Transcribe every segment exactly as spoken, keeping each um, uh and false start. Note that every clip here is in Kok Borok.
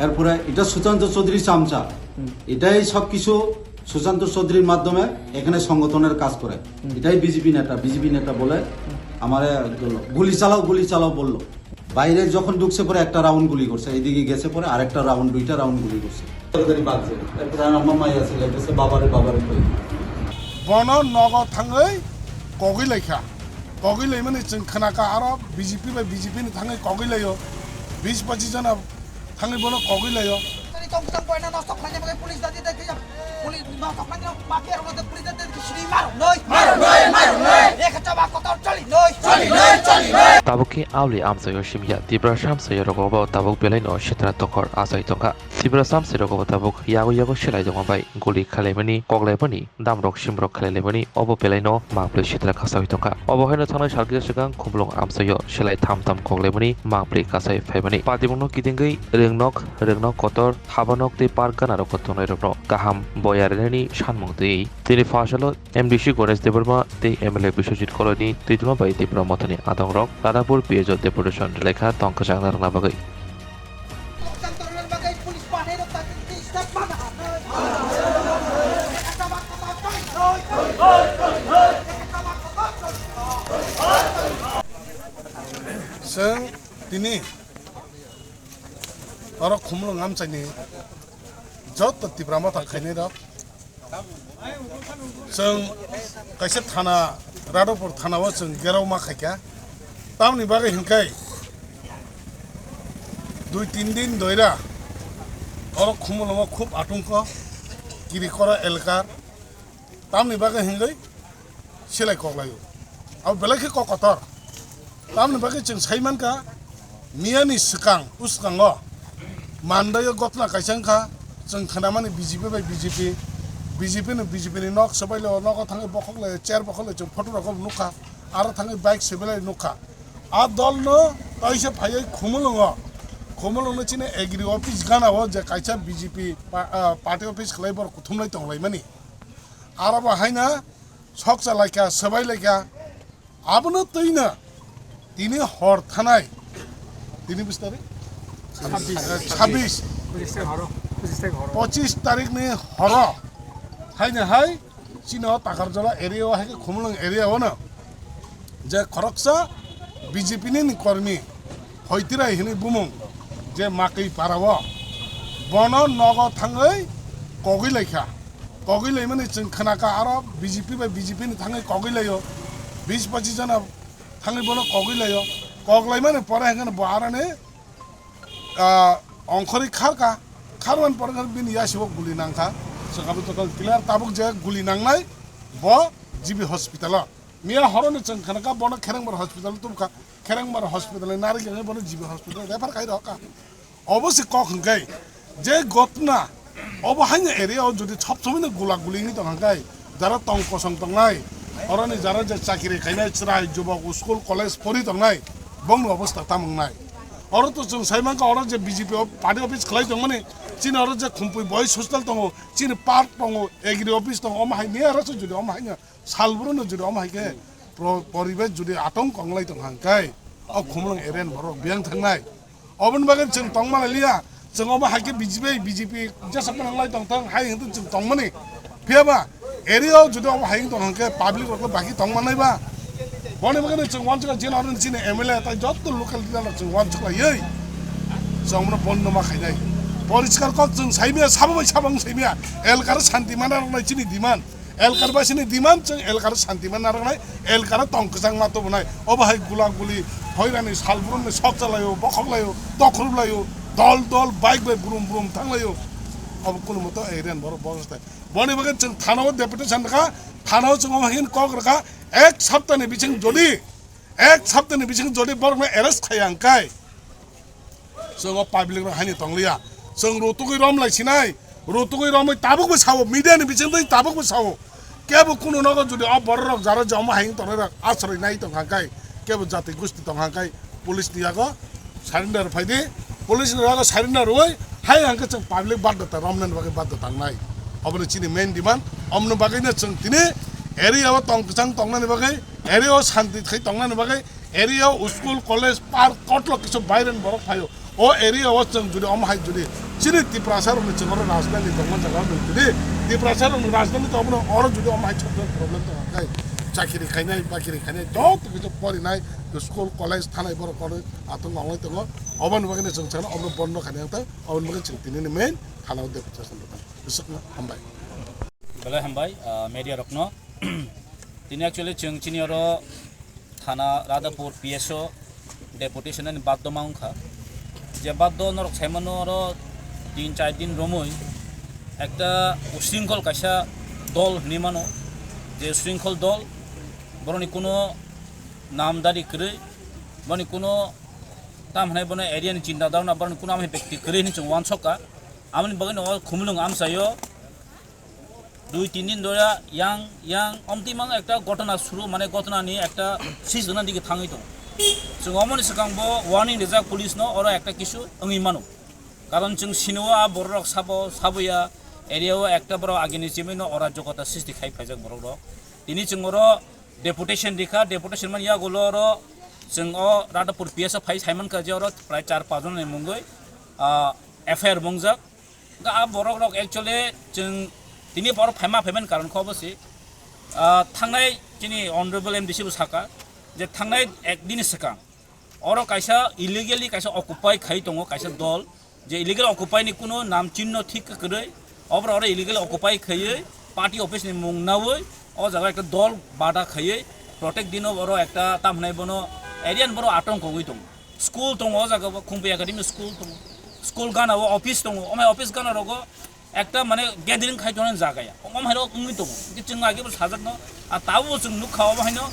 এরপরে এটা সুশান্ত চৌধুরী চামচা, এটাই সব কিছু সুশান্ত চৌধুরীর মাধ্যমে এখানে সংগঠনের কাজ করে। এটাই বিজেপি নেতা, বিজেপি নেতা বলে আমারে গুলি চালাও, গুলি চালাও বললো। বাইরে যখন ঢুকছে পরে একটা রাউন্ড গুলি করছে, এদিকে গেছে পরে আরেকটা রাউন্ড, দুইটা রাউন্ড গুলি করছে। তাড়াতাড়ি বাজছে। এরপরে আমার মাই আছে, লেগেছে বাবারে, বাবারে কই। Bono nogo thangwi kogwi laikha. Kogwi laimani chwng khnakha, aro B J P bai B J P ni thangwi kogwi laio. Bis pachi jona thangwi bono kogwi laio. Tani tong tong boina nosto khlaina bagwi police dadi dadi police nosto khlaina mafia rok dadi police dadi dadi sini maro noi. Maro noi, maro noi. Ek chaba kotor choli noi. Choli noi, choli noi. Tabuk khe auli amchaio simya Tiprasa amchaio rogo bo tabuk belai no sitra tokor achai tongkha. Tiprasa amchaio rogo bo tabuk yago yago selai tongma bai guli khalaimani koklaimani damrok simrok khlailaimani obo belaino mangpli sitra kasawi tongkha. Obo haino thangnai salkisa swkang Khumulwng amchaio selai tham tham koklaimani mangpli kasai phaimani. Patimungno kitingwi rwngnok, rwngnok kotor, habanok tei park ganarokbo tongnairokno kaham boya rwnani sanmung twiwi tini phasalo M D C Ganesh Debbarma tei M L A Biswajit Koloini twidulma bai Tipra Mothani adongrok Radhapur P H O deputation rwlaikha tong kwchangna rwna bagwi. Chwng tini oro Khumulwng amchaini joto Tipra Motha khainai rok. Chwng kaisa thana, Radhapur thana o chwng gerao ma khaikha. Tamoni bagwi hinkhe dui tin din doira oro Khumulwngo khub atungkho, Kirikora elkar. Tamoni bagwi hinkhe selai kok laio. Abo belai khe kok kotor. Tamoni bagwi chwng sai mankha, miyani swkang, uskango Mandaio gotna kaisa wngkha, chwng khnamani B J P bai B J P, B J P no B J P ni nok swbai laio, nogo thangwi bokhok laio, chair bokhok laio, chwng photo rokbo nukha, aro thangwi bike swbai lai nukha. A dol no taisa phaiwi Khumulwngo, Khumulwng no chini agri office gana o je kaisa B J P pa-, ah, party office khlai borok kuthum lai tong laimani. Aro bo haino sok cha laikha, swbai laikha. Abono twino tini hor thanai, tini bis tarik? Chabbish. Eh, chabbish. Pochishe horo. Pochishe horo. Pochishe tarik ni horo. Haino hai, chini o Takarjala area o hai khe Khumulwng area o no. Je khoroksa B J P ni ni kormi, Hoitirai hwnwi bumung je Makwi para o, bono nogo thangwi kogwi laikha. Kogwi laimani chwng khnakha aro B J P bai B J P ni thangwi kogwi laio. Bis pachi jona thangwi bono kogwi laio. Kok laimani pore hwnkhe bo aroni, ah, ongkhorwi kharkha. Kharmani pore hwnkhe bini yasio guli nangkha. Chwng abo joto clear tabuk je guli nangnai bo G B hospital o. Miya horo ni chwng khnakha bono Kherengbar hospital tubukha, Kherengbar hospital ni narwk yang bono G B hospital refer khai rokha. Obo se kok hwnkhe je gotna obo haino area o jodi sob somoi no gula guli wngwi tong hwnkhe jara tong kosong tongnai, oroni jara je chakiri khainai chwrai jubok school college pori tongnai bongni obostha tamo wngnai. Oro to chwng sai mankha oro je B J P o party office khlai tongmani chini oro je Khumpui boys hostel tongo, chini park tongo, agri office tongo, omo hai miya oro se jodi omo haino Salburo no jodi omo hai khe pro-, poribesh jodi atong konglai tong hang kai, o Khumulwng area ni borok biyang thangnai. Oboni bagwi chwng tong mani liya, chwng omo hai khe B J P, B J P jesa phano lai tong thang hai hwnkhe chwng tong mani. Phiya ba area o jodi omo hai tong hang khe public rok baki tong manai ba. Boni bagwi chwng wansukha jin aro chini M L A tai jotto local leader rok chwng wansukhlaiwi chwng omo bondo ma khainai. Poriskar kok chwng saimya, sabo bai sabo wng saimya, elkar santi mana rok nai chini demand. Elkar basini demand chwng elkar santi man narwknai, elkar tong kwchangma tubunai. Obo hai gula guli, hoirani salbrumni sok chalaio, bokhok laio, tokhrup laio, dol dol bike bai brum brum thang laio. Obo kunu moto area ni borok bostai. Boni bagwi chwng thana o deputation rwkha, thana o chwng omo hai kok rwkha, ek saptani bising jodi, ek saptani bising jodi borokno arrest khaiya hwnkhe, chwng o public rok haino tongliya. Chwng rutugwi rom lai sinai. Rutugwi romwi tabukbo sao, media ni bisingtwi tabukbo sao. Kebo kunu nogo jodi o borok rok jaro je omo hai wng tongnai rok asroi nai tong kha kai, kebo jati gusti tong kha kai, police ni yago surrender phai di. Police ni yago surrender rwwi hai hwnkhe chwng public baddhota romnani bagwi baddhota wngnai. Obono chini main demand. Omoni bagwino chwng tini area o tong kwchang tongnani bagwi, area o santi khai tongnani bagwi, area o school, college, park, kotlok kisu baireni borok phaio. O area o chwng jodi omo hai jodi chini Tiprasa rokni chwng oro rajdhani tongma jaga rok jodi Tiprasa rokni rajdhani tongma oro jodi omo hai chwng problem tong khe chakiri khainai bakiri khainai joto kisa porinai school college thanai borok kono atong ongoi tongo. Oboni bagwi chwng sana omo bondo khainai tang oboni bagwi chwng tini ni main thana o deputation rok bisukno hambai. Belai hambai, ah, media rokno. Tini actually chwng chini oro thana Radhapur P S O deputation ani baddo ma wngkha. Je baddo norok saimano oro tin char din romwi ekta usringkhol kaisa dol hinwi mano. Je usringkhol dol boroni kuno namdari kwrwi, boroni kuno tam hinai bono area ni chinta dharna boroni kuno amoni bekti kwrwi hinwi chwng uansukha. Amoni bagwi no khumulwng amchaio dui tin din dhora yang, yang omtimang ekta ghotona suru, mane ghotona ni ekta sis dona digi thangwi tongo. Chwng omoni swkang bo warning rijak police no, oro ekta kisu wngwi mano. Karon chwng sino a borok rok sabo, saboya area o ekta borok agini chimino ora jogota sisti khai phaijak borok rok. Tini chwng oro deputation rikha, deputation man yagulo oro chwng o Radhapur P S o phai saimankha je oro prai char pach jon ni mungwi, ah, F I R mongjak. Ga a borok rok actually chwng tini borok phaima phaiman karon kho bo se, ah, thangnai chini honorable M D C bo saka je thangnai ek din swkang oro kaisa illegally kaisa occupy khai tongo kaisa dol, je illegal occupy ni kuno nam chinno thik kwrwi, obra oro illegal occupy khaiwi party office ni mung nawi o jaga ekta dol bada khaiwi protect dino oro ekta tamhnai bono area ni borok atong kogwi tongo. School tongo o jaga o, Khumpi Academy school tongo. School gana o office tongo. O mai office gana rogo ekta mane gathering khai tongo jaga ya. O mai rok wngwi tongo. Hingke chwng age bo sajak no. A tabo chwng nukha o haino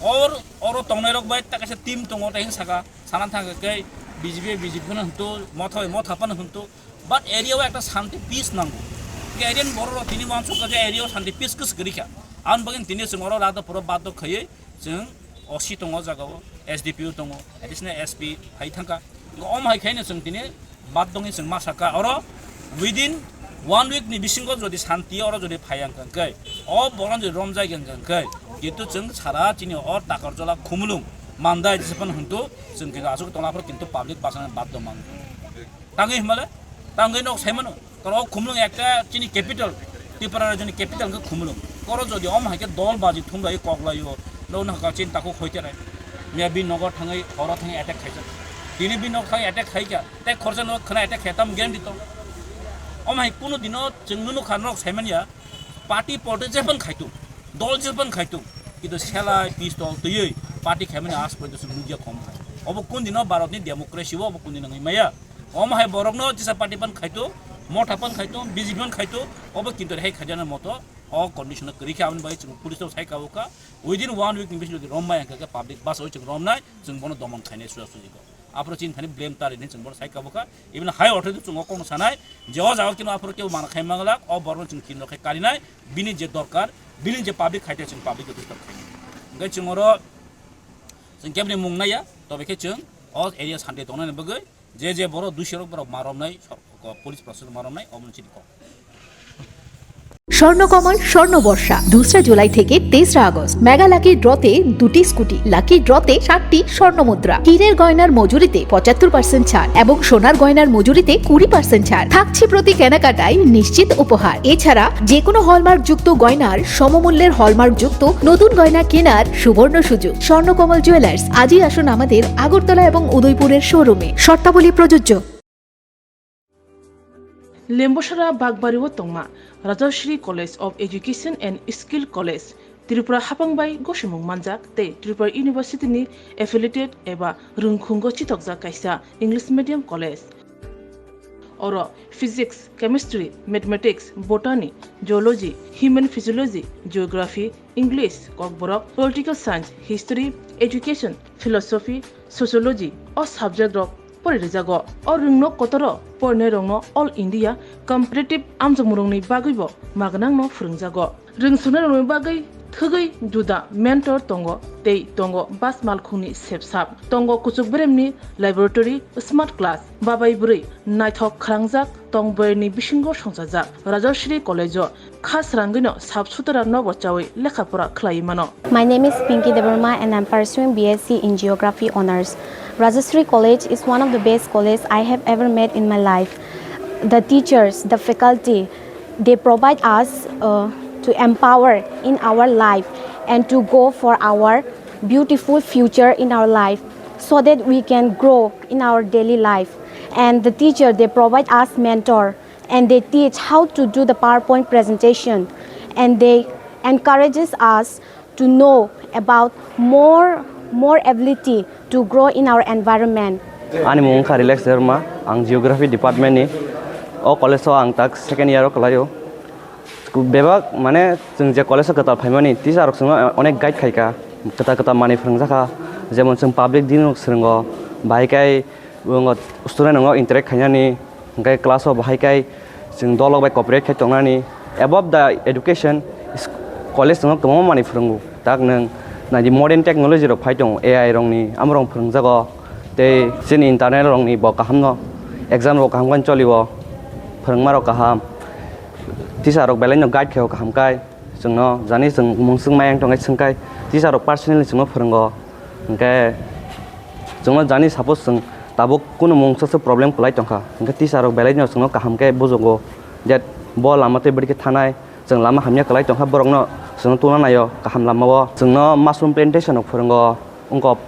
or oro tongnai rok bai ta kaisa team tongo ta hin saka sana thang khe B J P, B J P no hwnto, motha bai motha pano hwnto. But area o ekta shanti peace nango. Hingke area ni borok rok tini wansuk kha je area o shanti peace kwswk kwrwi kha. Aboni bagwi tini chwng oro Radhapur o baddo khaiwi chwng O C tongo o jaga o, S D P O tongo, additional S P hai thangkha. Omo hai khaino chwng tini bad dongwi chwng ma sakha. Oro within one week ni bisingo jodi shanti oro jodi phai ang kha khe, o borok jodi romjai ang kha khe, kintu chwng sara chini o Takarjala Khumulwng Mandai jesaphano hwntu chwng kintu aswk tongna phoro kintu public bachana bad dong mang. Tangwi himale, tangwi nok saimano. Koro Khumulwng ekta chini capital, Tripura rajyoni capital khe Khumulwng. Koro jodi om hai khe dol baji thumlai koklaio, no no ka chin taku khoite rai. Miya bin nogo thangwi, oro thangwi attack khaijak. Dini bin nog thangwi attack khaikha, tei khorsa no khna attack khe tam guarantee to. Om hai kuno dino chwng nunu khan nok saimanya, party politics jephang khaitu, dol jephang khaitu, kintu selai pistol twiwi party khaimani as pore to nugya khom hai. Obo kun dino Bharat ni democracy o obo kun dino wngwi maya. Omo hai borokno jesa party pan khaito, motha pan khaito, B J P pan khaito, obo kintu hai khaijana moto o condition kwrwi khe aboni bai chwng police rok sai kabo kha. Within one week ni bisingo jodi rom bai hwnkhe public bus o chwng romnai, chwng bono domon khainai suja suji kho. Aphuru chini thani blame tari hinwi chwng bono sai kabo kha. Even high authority chwng o kokno sanai je o jaga kino aphuru kebo mana khai manglak, o borokno chwng kinro khai karinai, bini je dorkar, bini je public khaite chwng public o disturb khainai. Hwnkhe chwng oro chwng kebni mung naiya, tobe khe chwng o area sante tongnani bagwi Je je borok dui serok borok ma romnai, sor-, ko-, police proshashan ma romnai, omo chini kok. Swarnakamal স্বর্ণ বর্ষা দুসরা জুলাই থেকে তেসরা August mega lucky ড্রতে দুটি scooty, lucky ড্রতে সাতটি স্বর্ণ মুদ্রা, হীরের গয়নার মজুরিতে পঁচাত্তর পার্সেন্ট ছাড় এবং সোনার গয়নার মজুরিতে কুড়ি পার্সেন্ট ছাড় থাকছে। প্রতি কেনাকাটায় নিশ্চিত উপহার। এছাড়া যে কোনো হলমার্কযুক্ত গয়নার সমমূল্যের হলমার্কযুক্ত নতুন গয়না কেনার সুবর্ণ সুযোগ। স্বর্ণকমল জুয়েলার্স, আজই আসুন আমাদের আগরতলা এবং উদয়পুরের শোরুমে। শর্তাবলী প্রযোজ্য। Lembosara Bagbari o tongma Rajashri College of Education and Skill College, Tripura hapang bai gosimung manjak tei Tripura University ni affiliated eba rwngkhungo chitokjak kaisa English medium college. Oro Physics, Chemistry, Mathematics, Botany, Zoology, Human Physiology, Geography, English, Kokborok, Political Science, History, Education, Philosophy, Sociology o subject rok pori rijago. O rwngno kotoro porinai rokno All India Competitive amjokmung rokni bagwibo magnangno phwrwngjago. Rwngsuknai rokni bagwi Thwgwi juda mentor tongo tei tongo bas malkhungni sepsap. Tongo kuchuk beremni laboratory, smart class, babai bwrwi naithok khwrangjak tong bwrwini bisingo songchajak. Rajasri College-o kha srangwino sap sutra nobo chawi lekha pora khlaiwi mano. My name is Pinky Debbarma and I'm pursuing B S C in Geography Honours. Rajasri College is one of the best colleges I have ever met in my life. The teachers, the faculty, they provide us uh, to empower in our life and to go for our beautiful future in our life so that we can grow in our daily life. And the teacher, they provide us mentor and they teach how to do the PowerPoint presentation and they encourages us to know about more more ability to grow in our environment. Ani mung wngkha Relax Debbarma, ang Geography Department ni. O college o ang tak second year o kwlaio. Bebak mane chwng je college o kwtal phaimani teacher rok chwngno onek guide khaikha, kwtal kwtal manwi phwrwngjakha, jemon chwng public dealing rok swrwngo, bahai khe student rok interact khainani, hwnkhe class o bahai khe chwng dolok bai cooperate khai tongnani. Above the education, college no kwbangma manwi phwrwngo, tak nwng naidi modern technology rok phai tongo, A I rokni, amorok phwrwngjago, tei chini internal rokni bo kaham no, exam rok kaham khe cholio, phwrwngma rok kaham, teacher rok belai no guide khaio kaham khai, chwngno jani chwng mungswk mayang tongkhe swngkhai, teacher rok personally chwngno phwrwngo, hwnkhe chwngno jani suppose chwng tabuk kunu mungsa se problem kwlai tongkha, hwnkhe teacher rok belai no chwngno kaham khe bujugo, that bo lama tei bwrwi khe thanai, chwng lama hamya kwlai tongkha, borokno chwngno tungna naio kaham lamao. Chwngno mushroom plantation rok phwrwngo, wngkok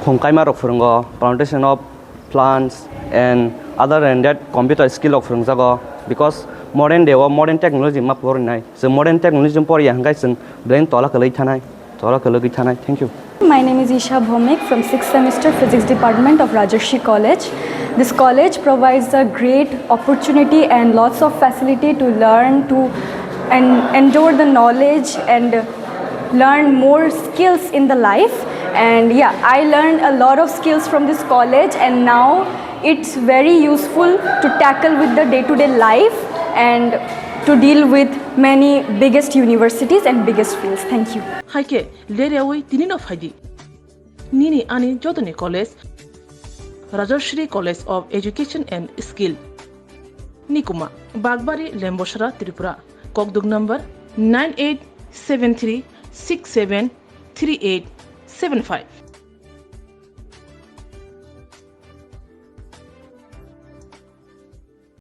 khum kaima rok phwrwngo, plantation of plants and other than that computer skill rok phwrwngjago, because modern day o modern technology ma porinai, chwng modern technology poriya hwnkhe chwng brain tola kwlwi thanai. Thank you. My name is Isha Bhomik from sixth semester Physics Department of Rajarshi College. This college provides a great opportunity and lots of facility to learn, to and endure the knowledge and learn more skills in the life. And yeah, I learned a lot of skills from this college, and now it's very useful to tackle with the day-to-day life and to deal with many biggest universities and biggest fields. Thank you. Hai khe, ler yawi tini no phai di. Nini ani jotoni college, Rajashree College of Education and Skill, Nikuma, Bagbari, Lembosara, Tripura. Kokduk number nine eight seven three six seven three eight seven five.